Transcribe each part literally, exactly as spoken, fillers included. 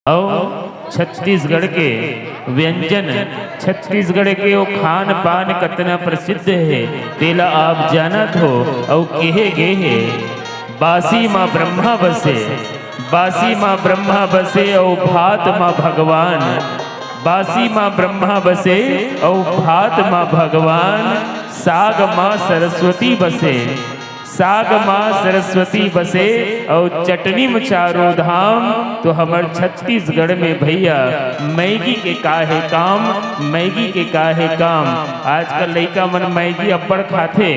अउ छत्तीसगढ़ के व्यंजन, छत्तीसगढ़ के वो खान पान कतना प्रसिद्ध हे, तेला आप जानत हो। अउ केहे गे हे, बासी माँ ब्रह्मा बसे, बासी माँ ब्रह्मा बसे अउ भात माँ भगवान, बासी माँ ब्रह्मा बसे अउ भात माँ भगवान, साग माँ सरस्वती बसे, साग माँ सरस्वती बसे अउ चटनी म चारों धाम। तो हमर छत्तीसगढ़ में भैया मैगी के का हे काम, मैगी के का हे काम। आजकल लइका मन मैगी अब्बड़ खाथे।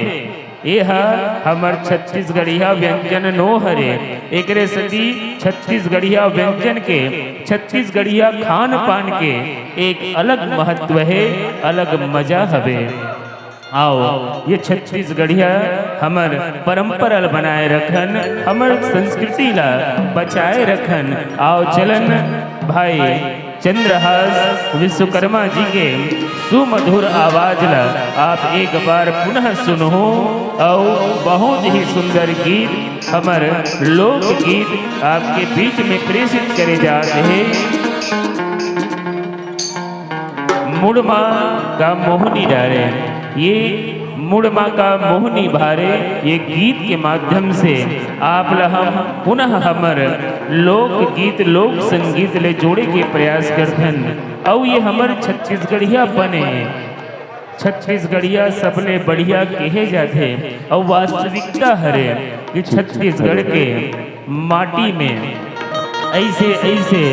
ये ह हमर छत्तीसगढ़िया व्यंजन नो हरे। एकरे सेती छत्तीसगढ़िया व्यंजन के, छत्तीसगढ़िया खान पान के एक अलग महत्व हे, अलग मजा हवे। आओ, ये छत्तीसगढ़िया हमर परंपरा ल बनाए रखन, हमर संस्कृति ला बचाए रखन। आओ चलन भाई चंद्रहास विश्वकर्मा जी के सुमधुर आवाज ला आप एक बार पुनः सुनहु। अउ बहुत ही सुंदर गीत, हमर लोकगीत आपके बीच में प्रेषित करे जात हे। मुड़मा का मोहनी डारे, ये मुड़मा का मोहनी भारे, ये गीत के माध्यम से आप ला हम पुनः हमर लोकगीत, लोक संगीत ले जोड़े के प्रयास करथन। अउ ये हमर छत्तीसगढ़ियापन हे, छत्तीसगढ़िया सबले बढ़िया केहे जाथे, अउ वास्तविकता हरे कि छत्तीसगढ़ के माटी में ऐसे, ऐसे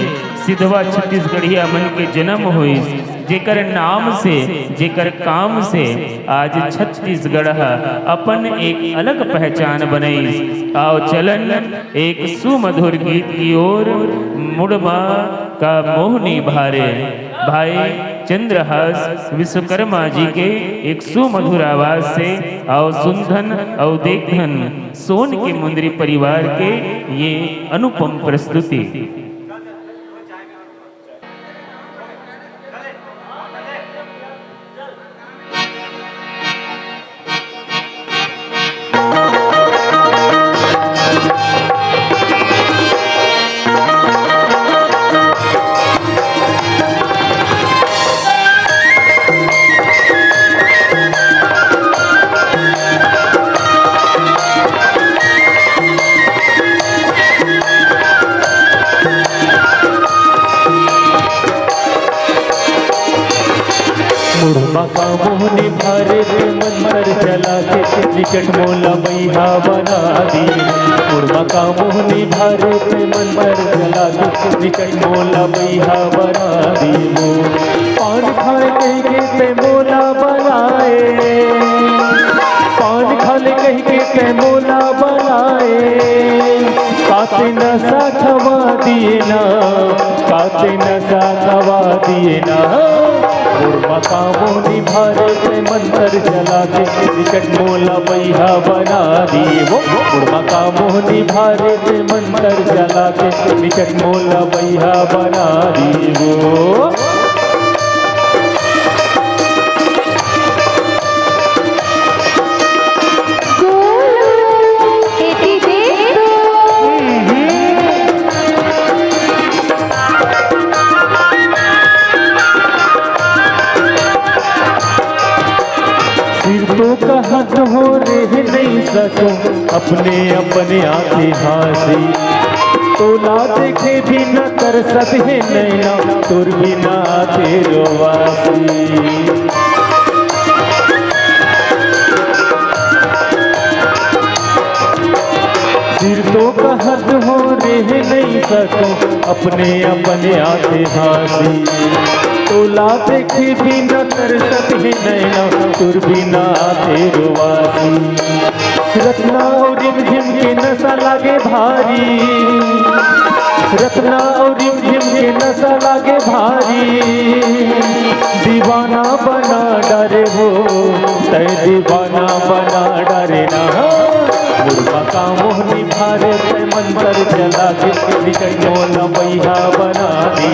सिधवा छत्तीसगढ़िया मन के जन्म होइस, जेकर नाम से, जेकर काम से आज छत्तीसगढ़ ह अपन एक अलग पहचान बनइस। आओ चलन एक सुमधुर गीत की ओर, मुड़मा का मोहनी भारे, भाई चंद्रहास विश्वकर्मा जी के एक सुमधुर आवाज से। आओ सुनथन अउ देखथन सोन के मुंदरी परिवार के ये अनुपम प्रस्तुति। मुड़मा का मोहनी भारे पे मंतर चला के, निकट मोला बइहा बना दी। मुड़मा का मोहनी भारे पे मंतर चला के, निकट मोला बइहा बना दी। पान खाए कहिके ते मोला बलाए, पान खाले कहिके ते मोला बलाए, काते नशा खवा दिए ना, काते नशा खवा दिए ना। मुड़मा का मोहनी भारे पे मंतर चला के, निकट मोला बइहा बना दिए वो। मुड़मा का मोहनी भारे पे मंतर चला के, निकट मोला बइहा बना दिए वो। सिर तो कहत हो रह नहीं सकूं, अपने अपने आंखें हाँसी। तोला देखे बिना तरसत हे नैना, तोर बिना आथे रोवासी। सिर तो कहत हो रह नहीं सकूं, अपने अपने आथे हाँसी। तोला देखे बिना तरसत हे नैना, तोर बिना आथे रोवासी। रतना अउ रिमझिम के नशा लागे भारी, रतना अउ रिमझिम के नशा लागे भारी। दीवाना बना डारे हो, तै दीवाना बना डारे ना। मुड़मा का मोहनी भारे तै मंतर चला के, निकट मोला बइहा बना दे।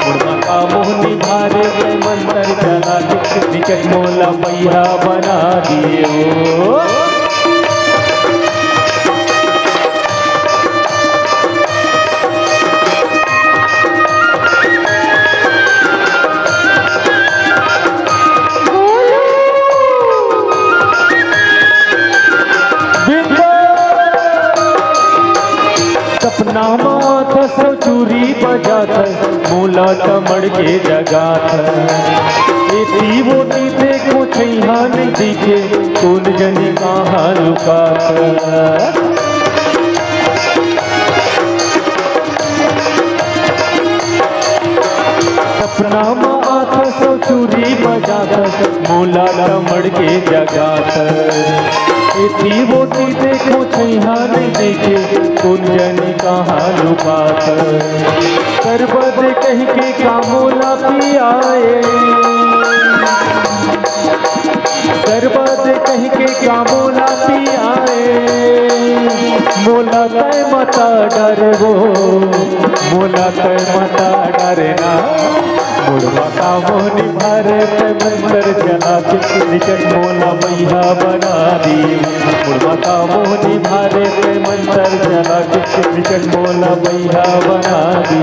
मुड़मा का मोहनी भारे तै मंतर चला के, निकट मोला बइहा बना दे। ओ। बजात, मोला त मड़के जगात। एती ओती देखो, छैहा नइ दिखे, कोन जनी कहाँ लुकात। सपना म आथस अउ चूरी बजाथस, मोला त मड़के जगाथस। एती ओती देखो, छैहा नइ दिखे, कोन जनी कहाँ लुकात। सरबत कहिके का मोला पियाए, सरबत कहिके का मोला पियाए, मोला तय मता डरबो, मोला तय मता डरना। मुड़मा का मोहनी भारे तय मंतर चला के, निकट मोला बइहा बना दी। मुड़मा का मोहनी भारे तय मंतर चला के, निकट मोला बइहा बना दी।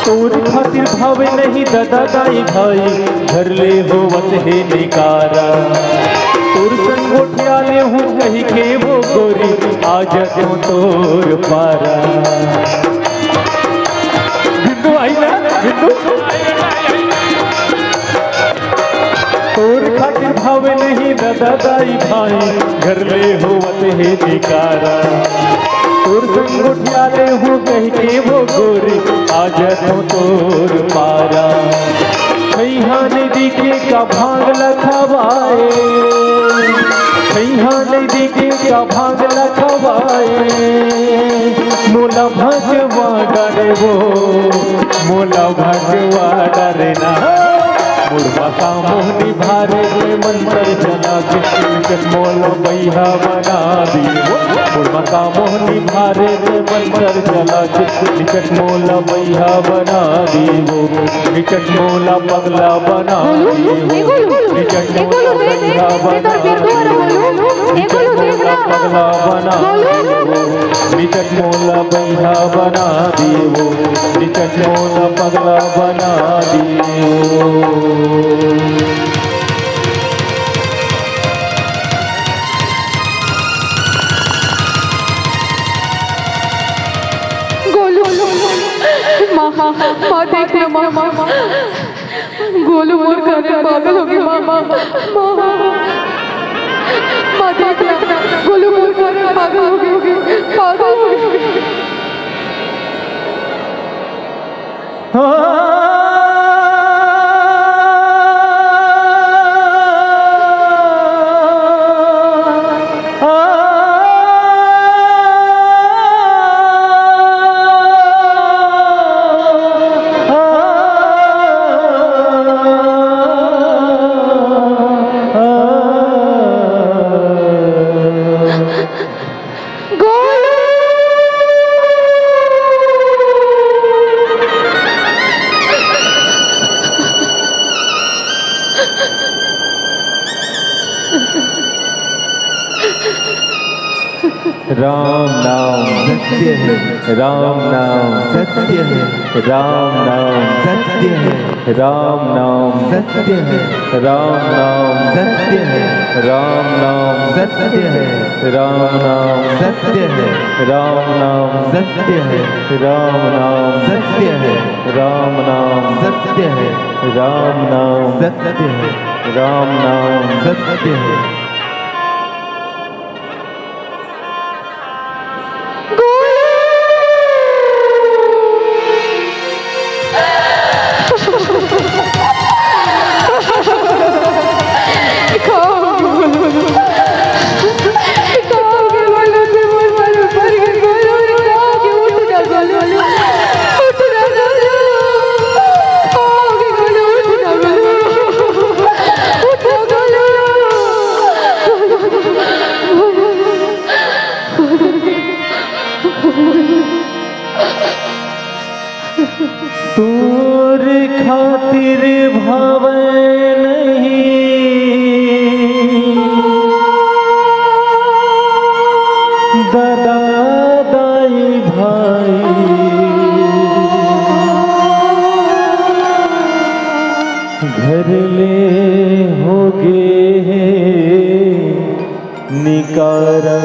तोर खातिर भावे नहीं ददा दाई भाई, घर ले होवत हे निकारा। तोर संग गोठिया ले हूँ कहिके वो गोरी, आ जा तोर पारा। बिंदु आई ना, बिंदु। तोर खातिर भावे नहीं ददा दाई भाई, घर ले होवत हे निकारा। तोर संग गोठिया ले हूँ कहिके वो गोरी, आ जा तोर पारा। छैहा नइ दिखे का भांग ल खवाए, छैहा नइ दिखे का भांग ल खवाए। मोला भगवा डरबो, मोला भगवा डरना। मुड़मा का मोहनी भारे रे मंतर चला के, निकट मोला बइहा बना दियो। मुड़मा का मोहनी भारे रे मंतर चला के, निकट मोला बइहा बना दियो। निकट मोला पगला बना दियो। निकट मोला बइहा बना दियो। निकट मोला पगला बना दियो। निकट मोला बइहा बना दियो। निकट मोला पगला बना दियो। गोलू, माँ, माँ, माँ, देख ना, माँ, माँ, माँ। गोलू मोर कारण पागल होगे, माँ, माँ, माँ, माँ। माँ, देख ना, गोलू मोर कारण पागल होगे, पागल होगे। गोलू। राम नाम सत्य है। राम नाम सत्य है। राम नाम सत्य है। राम नाम सत्य है। राम नाम सत्य है। राम नाम सत्य है। राम नाम सत्य है। राम नाम सत्य है। राम नाम सत्य है। राम नाम सत्य है। राम नाम सत्य है। राम नाम सत्य है। निकारा।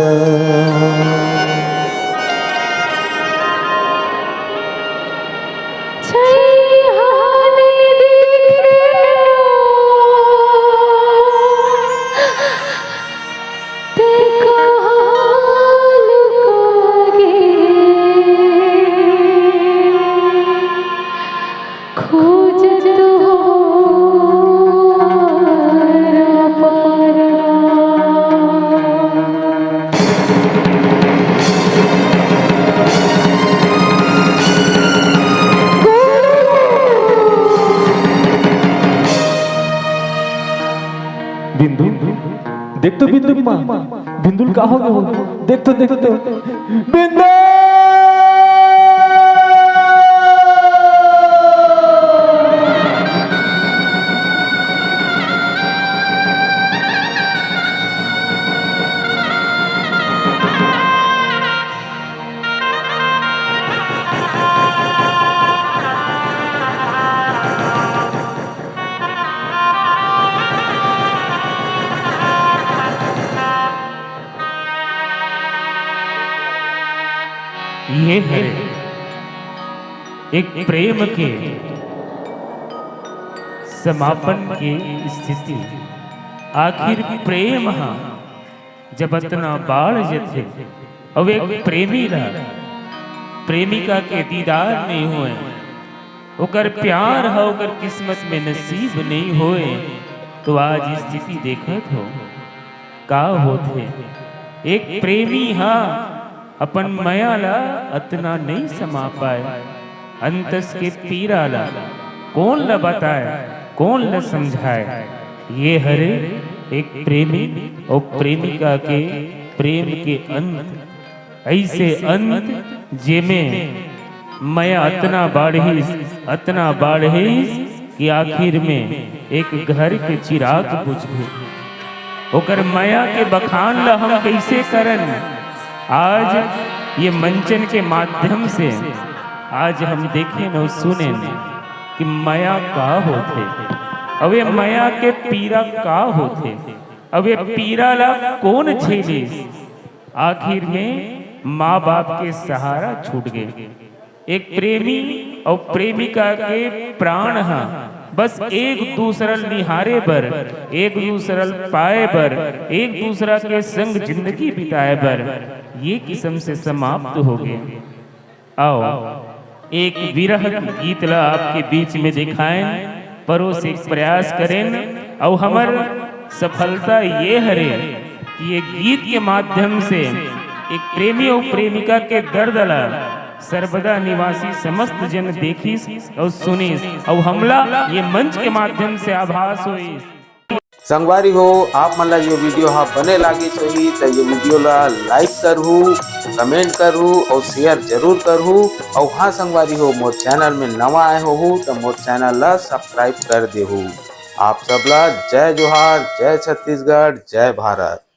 खोजत हो आरा पारा। बिंदु, देख तो बिंदु माँ, बिंदु ल का हो गे हो? देख तो, देख तो। बिंदु! ये हरे एक प्रेम के समापन के स्थिति। आखिर प्रेम ह जब अतना बाढ़ जथे, अउ एक प्रेमी ला प्रेमिका के दीदार नइ होय, ओकर प्यार ह ओकर किस्मत में नसीब नइ होय, तो आज स्थिति देखत हो का होथे। एक प्रेमी ह अपन मया ला अतना नइ समा पाय, अंतस के पीरा ला कोन ला बताय, कोन ला समझाय। ये हरे एक प्रेमी अउ प्रेमिका के प्रेम के अंत। अइसे अंत जेमे मया अतना बाढ़िस, अतना बाढ़िस कि आखिर में एक घर के चिराग बुझ गे। ओकर मया के बखान ला हम कइसे करन? आज ये मंचन के माध्यम से आज हम देखेन अउ सुनेन कि मया का होथे, अउ ये मया के पीरा का होथे, अउ ये पीरा ला कोन झेलिस। आखिर में माँ बाप के सहारा छूट गे। एक प्रेमी अउ प्रेमिका के प्राण ह बस एक दूसरा ल निहारे बर, एक दूसरा ल पाए बर, एक दूसरा के संग जिंदगी बिताए बर ये किसम से समाप्त हो गे। आओ, एक विरह गीत ला आपके बीच में दिखाएन, परोसे के प्रयास करेन, अउ हमर सफलता ये हरे कि ये गीत के माध्यम से एक प्रेमी अउ प्रेमिका के दर्द ला सर्वदा निवासी समस्त जन देखिस अउ सुनिस, अउ हमला ये मंच के माध्यम से आभास होइस। संगवारी हो, आप मन ला ये वीडियो हा बने लागिस होही त ये वीडियो ला like करहू, comment करहू अउ share जरूर करहू। अउ हाँ संगवारी हो, मोर channel में नवा आए होहू त मोर channel ला subscribe कर देहू। आप सब ला जय जोहार, जय छत्तीसगढ़, जय भारत।